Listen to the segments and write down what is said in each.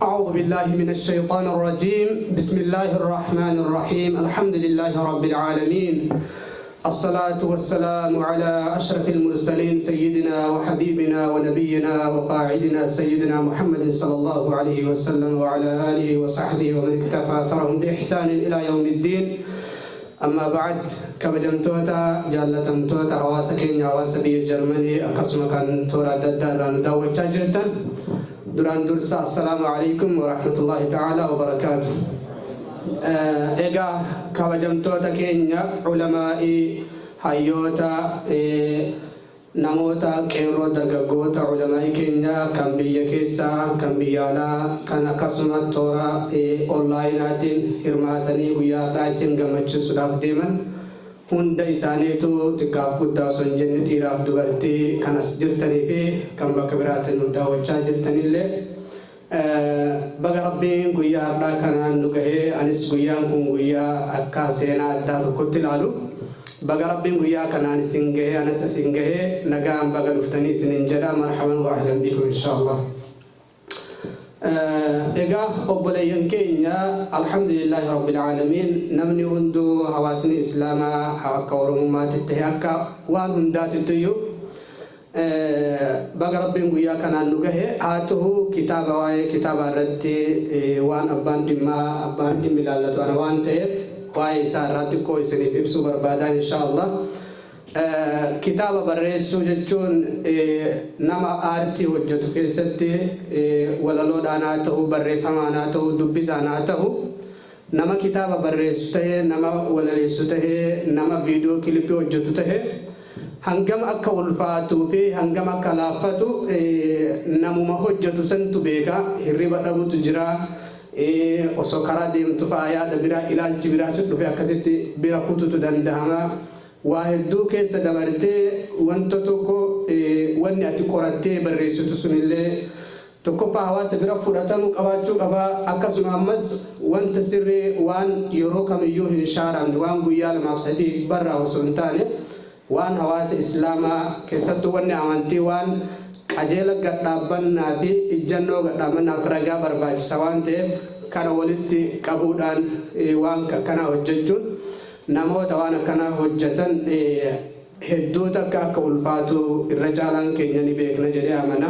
أعوذ بالله من الشيطان الرجيم. بسم الله الرحمن الرحيم. الحمد لله رب العالمين، الصلاة والسلام على أشرف المرسلين، سيدنا وحبيبنا ونبينا وقاعدنا سيدنا محمد صلى الله عليه وسلم، وعلى آله وصحبه ومن اقتفى أثرهم بإحسان إلى يوم الدين. أما بعد، kabajamtoota jaallatamtoota hawaasa keenya, hawaasa biyya Jarmanii, akkasuma kan toora adda addaa irraa nu daawwachaa jirtan, duraan dursa assalaamu alaikum warahmatullahi ta'ala wabarakaatu. Egaa kabajamtoota keenya, ulamaa'ii, hayyoota, namoota qeerroo, dargaggoota, ulamaa'ii keenya kan biyya keessaa, kan biyya alaa, kan akkasuma toora onlaayinaatiin hirmaatanii guyyaa har'aa isin gammachiisuudhaaf deeman hunda isaaniitu, xiqqaaf guddaa osoo hin jenne, dhiiraaf dubartii kan as jirtanii fi kan bakka biraatiin nu daawwachaa jirtanillee, baga Rabbiin guyyaa har'aa kanaan nu gahee. Anis guyyaan kun guyyaa akka seenaa addaa tokkotti ilaalu. Baga Rabbiin guyyaa kanaan isin gahee, anas isin gahee, nagaan baga dhuftanii isinin jedha. Marhaban wa ahlan bikum, insha Allah. Egaa obboleeyyan keenya, alhamdulillahi rabbil aalamiin, namni hunduu, hawaasni islaamaa akka oromummaatti ta'e akka waan hundaatitti iyyuu, baga Rabbiin guyyaa kanaan nu gahe. Haa ta'u, kitaaba, waa'ee kitaaba irratti waan abbaan dhimmaa, abbaan dhimmi ilaallatu ana waan ta'eef, waa'ee isaa irraa xiqqoo isiniif ibsuu barbaadaa, insha Allah. Kitaaba barreessuu jechuun nama aartii hojjetu keessatti, walaloodhaan haa ta'u, barreeffamaan haa ta'u, dubbisaan haa ta'u, nama kitaaba barreessu tahee, nama walaleessu tahee, nama viidiyoo kilipii hojjetu tahee, hangam akka ulfaatuu fi hangam akka laaffatu namuma hojjetu santu beeka. Hirriba dhabutu jira. Osoo karaa deemtu fa'aa yaada biraa, ilaalchi biraa si dhufe, akkasitti bira kututu danda'ama. Waa hedduu keessa dabartee wanta tokko, wanni ati qorattee barreessitu sunillee tokkoffaa hawaasa bira fudhatamu qabaachuu qaba. Akkasuma ammas wanta sirrii, waan yeroo kamiyyuu hin shaaramne, waan guyyaa lamaaf sadii barraa osoo hin taane, waan hawaasa islaamaa keessattuu wanni amantii waan qajeela gadhaabbannaa fi ijjannoo gadhaabbannaaf ragaa barbaachisa waan ta'eef, kana walitti qabuudhaan waan akkanaa hojjechuun namoota waan akkanaa hojjetan hedduu takka akka ulfaatu irra caalaan keenya ni beekna jedhee amana.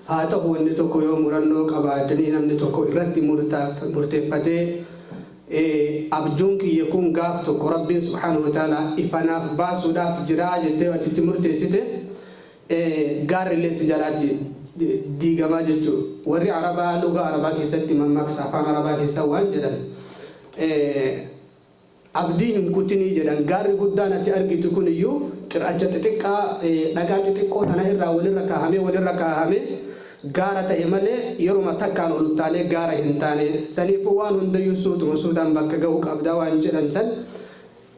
Haa ta'u, wanni tokko yoo murannoo qabaatanii, namni tokko irratti murteeffatee, abjuun kiyya kun gaaf tokko Rabbiin subhaanahu wa ta'ala ifanaaf baasuudhaaf jiraa jettee ati itti murteessite, gaarrillee si jalaa diigamaa jechuudha. Warri Arabaa lugaa Arabaa keessatti, mammaaksa afaan Arabaa keessa waan jedhan, abdii hin kutinii jedhan. Gaarri guddaan ati argitu kun iyyuu xir'acha xixiqqaa, dhagaa xixiqqoo tana irraa walirra kaa'amee, walirra kaa'amee gaara ta'e malee, yeruma takkaan ol uttaalee gaara hin taane. Saniifuu waan hundayyuu suutuma suutaan bakka gahuu qabdaa waan jedhan san,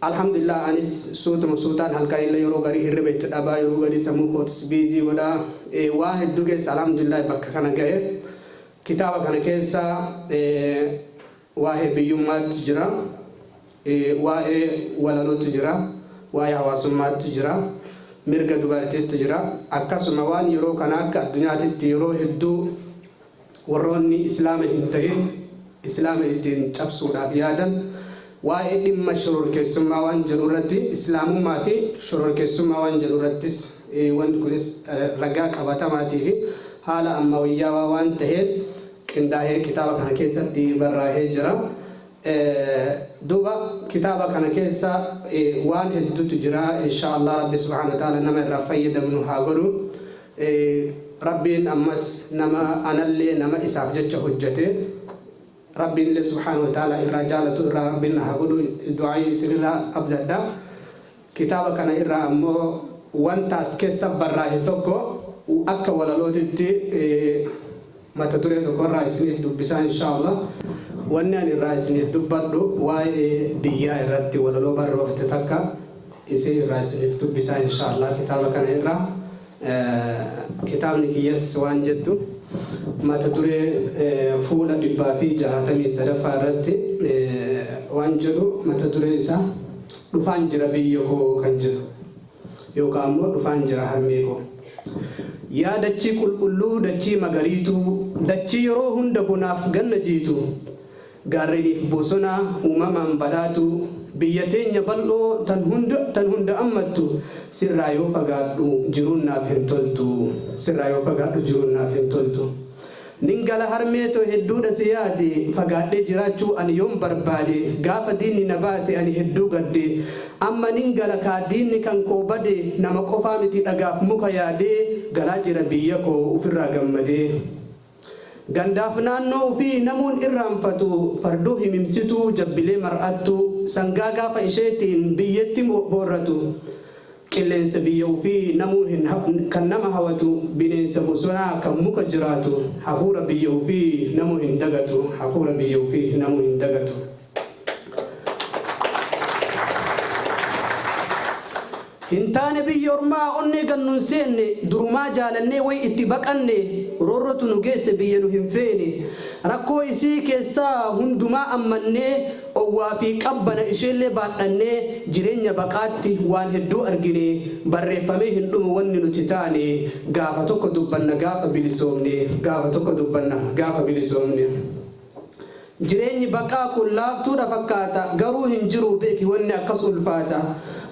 alhamdulillah, anis suutuma suutaan halkan illee yeroo garii hirriba itti dhabaa, yeroo garii sammuu kootis busy godhaa, waa hedduu keessa alhamdulillah bakka kana gahe. Kitaaba kana keessa waa'ee biyyummaatu jira, waa'ee walalootu jira, waa'ee hawaasummaatu jira, mirga dubartiitu jira. Akkasuma waan yeroo kana akka addunyaatitti yeroo hedduu warroonni islaama hin tahin islaama ittiin cabsuudhaaf yaadan, waa'ee dhimma shororkeessummaa waan jedhu irratti, islaamummaa fi shororkeessummaa waan jedhu irrattis, wanti kunis ragaa qabatamaatii fi haala ammayyaawaa waan ta'een qindaa'ee kitaaba kana keessatti barraa'ee jira. Duuba kitaaba kana keessa waan hedduutu jira. Insha Allah, Rabbi subhaana wa ta'ala nama irraa fayyadamnu haa godhu. Rabbiin ammas nama anallee nama isaaf jecha hojjete, Rabbiin illee subhaana wa ta'ala irraa jaalatu irraa Rabbiin haa godhu, du'aa isinirraa abdadha. Kitaaba kana irraa ammoo wanta as keessa barraa'e tokko akka walalootitti mata duree tokko irraa isiniif dubbisaa, insha Allah. Wanni ani irraa isiniif dubbadhu waa'ee biyyaa irratti walaloo barroofte takka isin irraa isiniif dubbisaa, insha Allah. Kitaaba kana irraa, kitaabni kiyyas waan jettu, mata duree fuula 163ffaa irratti waan jedhu, mata duree isaa "Dhufaan jira biyya koo" kan jedhu, yookaan ammoo "Dhufaan jira harmee koo". Yaa dachii qulqulluu, dachii magariituu. Dachii yeroo hunda bonaaf ganna jiitu, gaarreniif bosona uumamaan badhaatu, biyya teenya bal'oo tan hunda tan hunda ammattu, sirraa yoo fagaadhu jiruun naaf hin toltu, sirraa yoo fagaadhu jiruun naaf hin toltu. Nin gala harmee too hedduudha si yaade, fagaadhee jiraachuu ani yoom barbaade, gaafa diinni na baase ani hedduu gadde, amma nin gala kaa diinni kan koo bade, nama qofaa miti dhagaaf muka yaadee, galaa jira biyya koo ufirraa gammadee. Gandaaf naannoo ufii namuun irraanfatu, fardoo himimsituu jabbilee mar'attu, sangaa gaafa isheetiin biyyetti boorratu, qilleensa biyya ufii namuu hin kan nama hawatu, bineensa bosonaa kan muka jiraatu, hafuura biyya ufii namuu hin dagatu, hafuura biyya ufii namuu hin dagatu. Hin taane biyyi ormaa onnee gad nun seenne, durumaa jaalannee way itti baqanne, roorrotu nu geesse biyya nu hin feene. Rakkoo isii keessaa hundumaa ammannee, owwaa fi qabbana isheellee baadhannee, jireenya baqaatti waan hedduu argine, barreeffamee hin dhumu wanni nuti taane, gaafa tokko dubbanna gaafa bilisoomne, gaafa tokko dubbanna gaafa bilisoomne. Jireenyi baqaa kun laaftuudha fakkaata, garuu hin jiruu beeki wanni akkas ulfaata.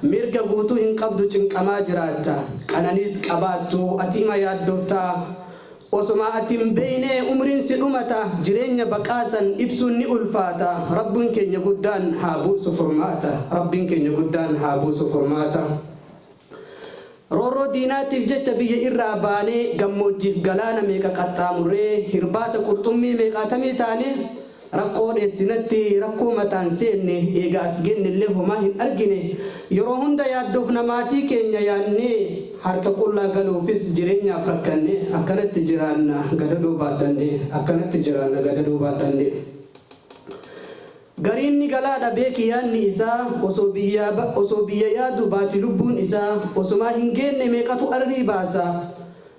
Mirga guutuu hin qabdu cinqamaa jiraatta, qananiis qabaattu ati ima yaaddofta. Osomaa ati hin beeynee umriin si dhumata, jireenya baqaa san ibsuun ni ulfaata. Rabbiin keenya guddaan haa buusu furmaata, Rabbiin keenya guddaan haa buusu furmaata. Roorroo diinaatiif jecha biyya irraa baanee, gammoojjiif galaana meeqa qaxxaamurree, hirbaata qurxummii meeqaatamii taane, rakkoo dheessinatti rakkoo mataan seenne, eega as geennellee homaa hin argine. Yeroo hunda yaaddofna maatii keenya yaannee, harka qullaa galuufis jireenyaaf rakkanne, akkanatti jiraanna gadadoo baadhanne, akkanatti jiraanna gadadoo baadhanne. Gariin ni galaadha beeki yaanni isaa, osoo biyyaa osoo biyya yaadu baati lubbuun isaa, osomaa hin geenne meeqatu arrii baasa.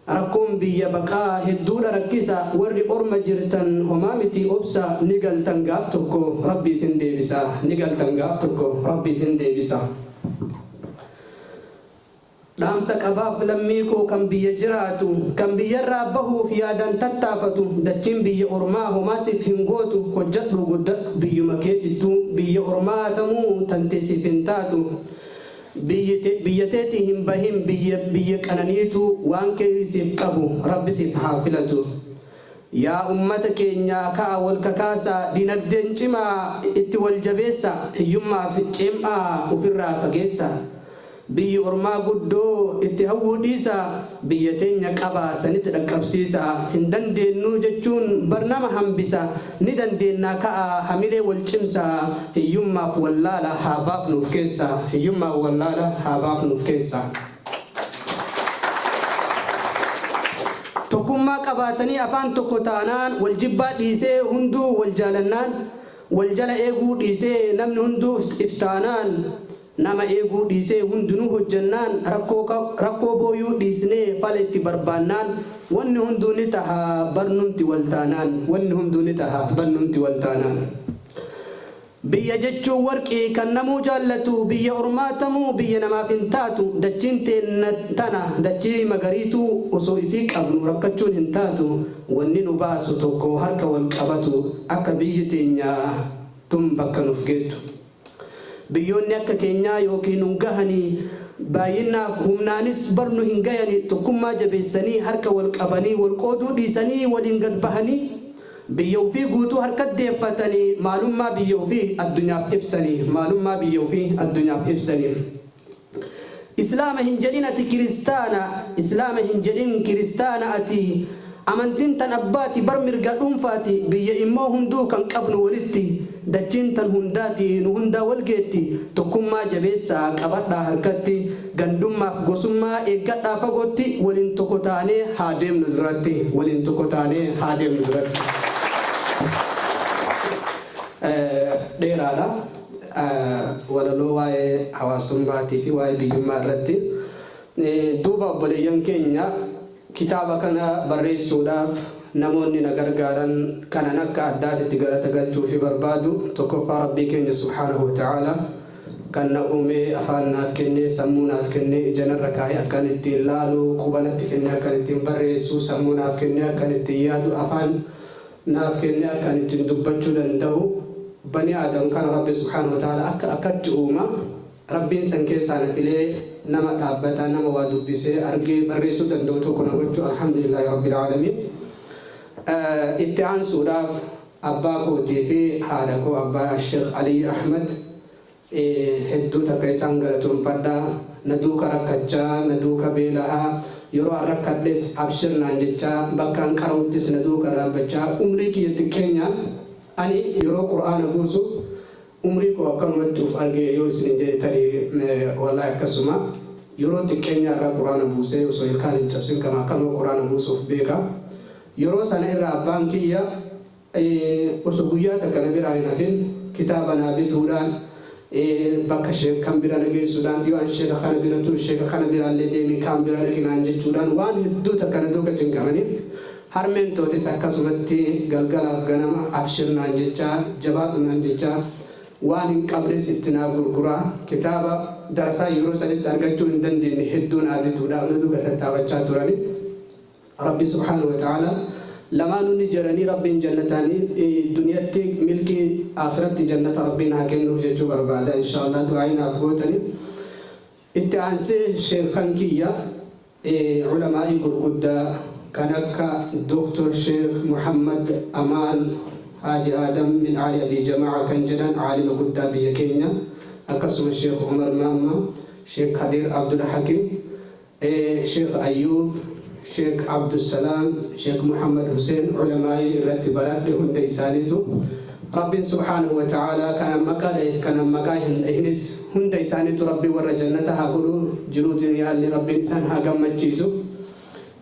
Rakkoon biyya baqaa hedduudha rakkisa, warri orma jirtan homaa miti obsa, ni galtan gaaf tokko rabbi isin deebisa, ni galtan gaaf tokko rabbi isin deebisa. Dhaamsa qabaaf lammii koo kan biyya jiraatu, kan biyyarraa bahuuf yaadaan tattaafatu, dachiin biyya ormaa homaa siif hin gootu, hojjadhuu guddadhu biyyuma keetittuu, biyya ormaa tamuu tantee siif hin taatu. Biyya teetii hin bahin biyya biyya qananiituu, waan keyrii siif qabu rabbi siif haa filatu. Yaa ummata keenya ka'a wal kakaasaa, dinagdeen cimaa itti wal jabeessaa, hiyyummaa fi ceem'aa ufirraa fageessaa. Biyyi ormaa guddoo itti hawwuu dhiisaa, biyya teenya qabaa sanitti dhaqqabsiisaa. Hin dandeennuu jechuun bar nama hambisa, ni dandeennaa ka'aa hamilee wal cimsaa, hiyyummaaf wallaala haa baafnu uf keessaa, hiyyummaaf wallaala haa baafnu uf keessaa. Tokkummaa qabaatanii afaan tokko taanaan, wal jibbaa dhiisee hunduu wal jaalannaan, wal jala eeguu dhiisee namni hunduu iftaanaan, nama eeguu dhiisee hundinuu hojjannaan, rakkoo booyuu dhiisnee fala itti barbaannaan, wanni hunduu ni taha barnumti wal taanaan, wanni hunduu ni taha barnumti wal taanaan. Biyya jechuun warqii kan namuu jaallatu, biyya ormaa tamuu biyya namaaf hin taatu, dachiin teenna tana dachii magariituu, osoo isii qabnu rakkachuun hin taatu, wanni nu baasu tokko harka wal qabatu, akka biyyi teenya tun bakka nuf geettu. Biyyoonni akka keenyaa yookiin nun gahanii, baayyinnaaf humnaanis bar nu hin gayani, tokkummaa jabeessanii harka wal qabanii, wal qooduu dhiisanii waliin gad bahanii, Biyya ufii guutuu harkat deeffatanii, maalummaa biyya ufii addunyaaf ibsanii, maalummaa biyya ufii addunyaaf ibsanii. Islaama hin jedhin ati kiristaana, Islaama hin jedhin kiristaana ati, amantiin tan abbaati bar mirga dhuunfaati, biyya immoo hunduu kan qabnu walitti, dachiin tan hundaati nu hundaa wal geetti, tokkummaa jabeessaa qabadhaa harkatti, Gandummaaf gosummaa eeggadhaa fagootti, waliin tokko taanee haa deemnu duratti, waliin tokko taanee haa deemnu duratti. Dheeraadha. Walaloo waa'ee hawaasummaatii fi waa'ee biyyummaa irratti. Duuba obboleeyyan keenya, kitaaba kana barreessuudhaaf namoonni na gargaaran kanan akka addaatitti galata galchuufii barbaadu, tokkoffaa Rabbii keenya subhaanahu wa ta'aalaa. Kan na uumee, afaan naaf kennee, sammuu naaf kennee, ija narra kaa'ee akkan ittiin laalu, quba natti kennee akkan ittiin barreessu, sammuu naaf kennee akkan ittiin yaadu, afaan naaf kennee akkan ittiin dubbachuu danda'u. Bani Aadam kana Rabbi subhaanahu wa ta'ala akka akkatti uuma. Rabbiin san keessaa na filee nama dhaabbataa, nama waa dubbisee, argee barreessuu danda'u tokko na gochuu, alhamdulillahi rabbil aalamiin. Itti aansuudhaaf abbaa kootii fi haadha koo, abbaa Sheekh Aliyyi Ahmad, hedduu takka isaan galatoonfadha. Na duuka rakkachaa, na duuka beelahaa, yeroo an rakkadhes abshir naan jechaa, bakka an qara'uttis na duuka dhaabbachaa, umrii kiyya xiqqeenyaan ani yeroo Qur'aana buusu umrii koo akkanumatti uf argee yoo isinin jedhe tarii wallahi akkasuma yeroo xiqqeenyaa irraa Qur'aana buusee osoo ilkaan hin cabsin kama akkanuma Qur'aana buusuuf beeka. Yeroo sana irraa abbaan kiyya osoo guyyaa takka na biraa hin hafin kitaaba naa bituudhaan, bakka sheekkan bira na geessuudhaan, yoo an sheeka kana bira turu sheeka kana biraallee deemi, kaan bira dhaqi naan jechuudhaan waan hedduu takka na duuka cinqamanii. Harmeen tootis akkasumatti galgalaaf ganama abshir naan jechaa, jabaadhu naan jechaa, waan hin qabnes itti naa gurguraa, kitaaba darasaa yeroo sanitti argachuu hin dandeenye hedduu naa bituudhaaf na duuka tattaafachaa turani. Rabbi subhaanahu wa ta'ala lamaanuu ni jiranii, Rabbiin jannataanii duniyatti milkii, akhiratti jannata Rabbiin haa kennuuf jechuu barbaada, insha Allah du'aayi naaf gootani. Itti aansee sheekkan kiyya, ulamaa'ii gurguddaa kan akka Dr. Sheekh Muhammad Amaan Haaji Aadam min Ali Abi Jamaa'a kan jedhan, aalima guddaa biyya keenya, akkasuma Sheekh Umar Maamma, Sheekh Kadir Abdul Hakim, Sheekh Ayyub, Sheekh Abdusalaam, Sheekh Muhammad Hussein, ulamaa'ii irratti baradhe hunda isaaniitu Rabbiin subhaanahu wa ta'ala kana maqaa dhaheef kana maqaa hin dhahinis hunda isaaniitu Rabbi warra jannata haa godhu, jiruu duniyaallee Rabbiin isaan haa gammachiisu.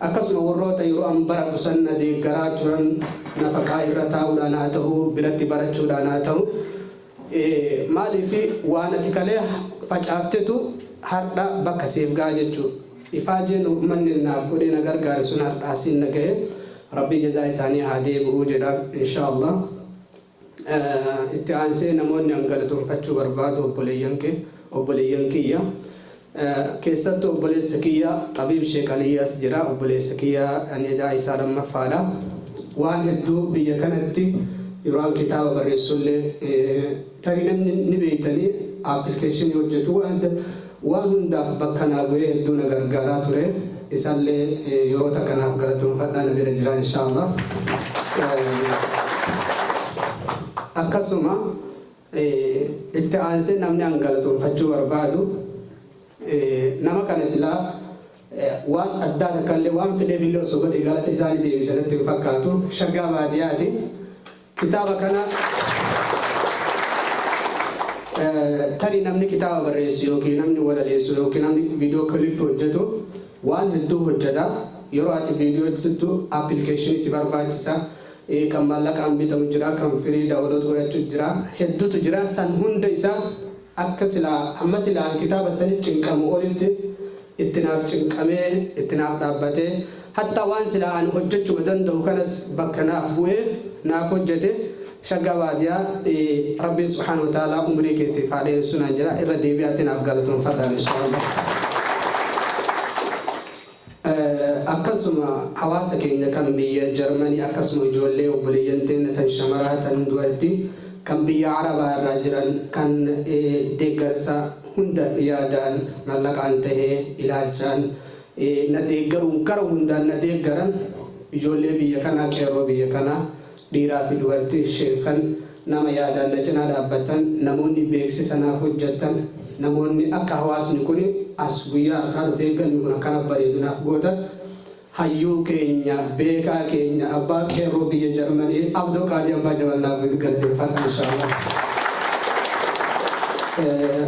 Akkasuma warroota yeroo an baradhu san na deeggaraa turan, nafaqaa irra taa'uudhaan haa ta'u, biratti barachuudhaan haa ta'u, maaliif waan ati kalee facaaftetu hardha bakka siif ga'a jechuudha. Ifaajeen manni naaf godhee na gargaare sun hardha asiin na gahe, Rabbii jazaa isaanii haa deebi'uu jedha, insha Allah. Itti aansee namoonni an galatoonfachuu barbaadu obboleeyyan kiyya. Keessattuu obboleessa kiyya Xabiib Sheek Aliyyaas jira. Obboleessa kiyya ani edaa isaa lammaffaadha. Waan hedduu biyya kanatti yeroo an kitaaba barreessullee, tarii namni ni beeytanii, application hojjetu, waan hundaaf bakka naa bu'ee hedduu na gargaaraa ture. Isallee yeroo takka naaf galatoonfadhaa, na bira jira, insha Allah. Akkasuma itti aansee namni an galatoonfachuu barbaadu, nama kana silaa waan addaa takka illee waan fedheef illee osoo godhe galata isaanii deebise natti hin fakkaatu. Shaggaa Baadiyaati. Kitaaba kana tarii namni kitaaba barreessu yookiin namni walaleessu yookiin namni video clip hojjetu waan hedduu hojjeta. Yeroo ati viidiyoo hojjettu application si barbaachisa. Kan maallaqaan bitamu jira, kan free download godhachuu jira, hedduutu jira. San hunda isaa akka silaa amma silaan kitaaba sani cinqamu olitti itti naaf cinqamee, itti naaf dhaabbatee, hatta waan silaa ani hojjechuma danda'u kanas bakka naaf bu'ee naaf hojjete. Shaggaa Baadiyaa, Rabbiin subhaanahu wa ta'ala umrii keessiif haa dheeressu naan jira. Irra deebi'aatti naaf galatoonfadhaan, insha Allah. Akkasuma hawaasa keenya kan biyya Jarmanii, akkasuma ijoollee obboleeyyan teenya tan shamaraa, tan dubartii, kan biyya Arabaa irraa jiran, kan deeggarsa hunda yaadaan, mallaqaan tahee ilaalchaan na deeggaruun gara hundaan na deeggaran, ijoollee biyya kanaa, qeerroo biyya kanaa, dhiiraa fi dubartii, sheekan, nama yaadaan na cinaa dhaabbatan, namoonni beeksisa naaf hojjetan, namoonni akka hawaasni kun as guyyaa har'aa dhufee galmi kun akkana bareedu naaf gootan, hayyuu keenya, beekaa keenya, abbaa qeerroo biyya Jarmanii, Abdoo Qaadii Abbaa Jabal naaf galateeffadha, inshaallah.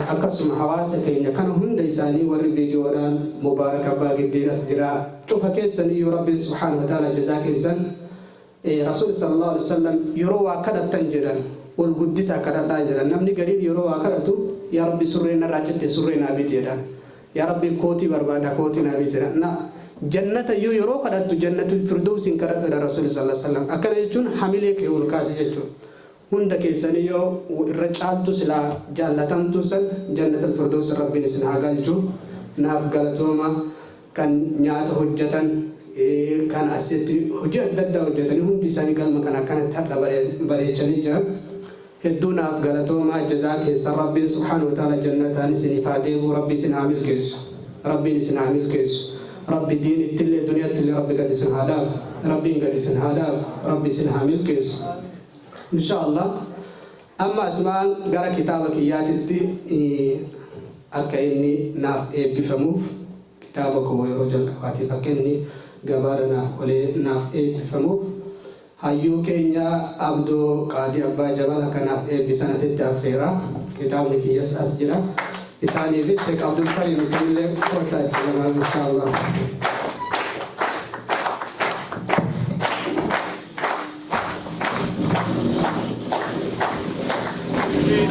Akkasuma hawaasa keenya kana hunda isaanii warri viidiyoodhaan, Mubaarak Abbaa Giddiin as jira, cufa keessaniyyuu Rabbiin subhaanahu wa ta'ala jazaa keessan. Rasuul sallallahu alaihi wasallam yeroo waa kadhattan jedhan ol guddisaa kadhadhaa jedhan. Namni gariin yeroo waa kadhatu "Yaa Rabbi, surree narraa citte, surree naa biti" jedhan. "Yaa Rabbi, kootii barbaada, kootii naa biti" jedhan. Na jannata iyyuu yeroo kadhattu jannatul firdowsiin kadhadhu jedha Rasuul sallallahu alaihi wasallam. Akkana jechuun hamilee kee ol kaasi jechuudha. Hunda keessaniyyoo irra caaltu silaa jaallatamtuu san jannatal firdows Rabbiin isin haa galchu. Naaf galatooma. Kan nyaata hojjetan, kan asitti hojii adda addaa hojjetanii, hundi isaanii galma kana akkanatti hadha bareechanii jiran, hedduu naaf galatooma. Jazaa keessan Rabbiin subhaanahu wa ta'ala jannataan isiniif haa deebi'u. Rabbi isin haa milkeessu, Rabbiin isin haa milkeessu. Rabbi diin ittillee duniyattillee Rabbi gad isin haa dhaabu, Rabbiin gad isin haa dhaabu, Rabbi isin haa milkeessu, insha Allah. Amma asumaan gara kitaaba kiyyaatitti akka inni naaf eebbifamuuf, kitaaba koo yeroo jalqabaatiif akka inni gabaarra naaf olee naaf eebbifamuuf, hayyuu keenya Abdoo Qaadii Abbaa Jabal akka naaf eebbisan asitti affeera. Kitaabni kiyyas as jira. Isaanii fi Sheek Abdul Karim isinillee kottaa isin lamaan, insha Allah.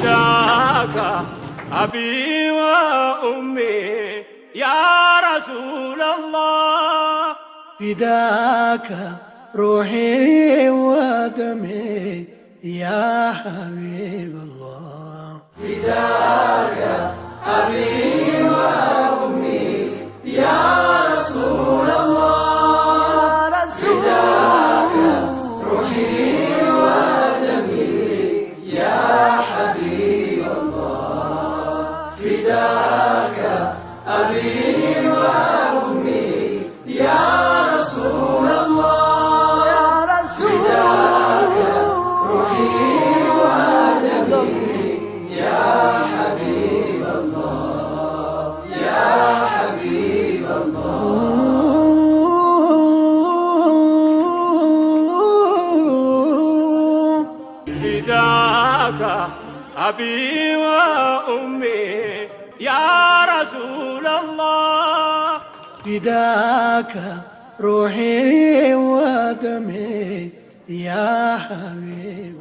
فداك أبي وأمي يا رسول الله. فداك روحي ودمي يا حبيب الله. فداك أبي وأمي يا رسول الله. فداك روحي ودمي يا حبيب الله. فداك أبي وأمي يا رسول الله. فداك روحي ودمي يا حبيب الله، يا حبيب الله. فداك أبي وأمي يا رسول الله. فداك روحي ودمي يا حبيب.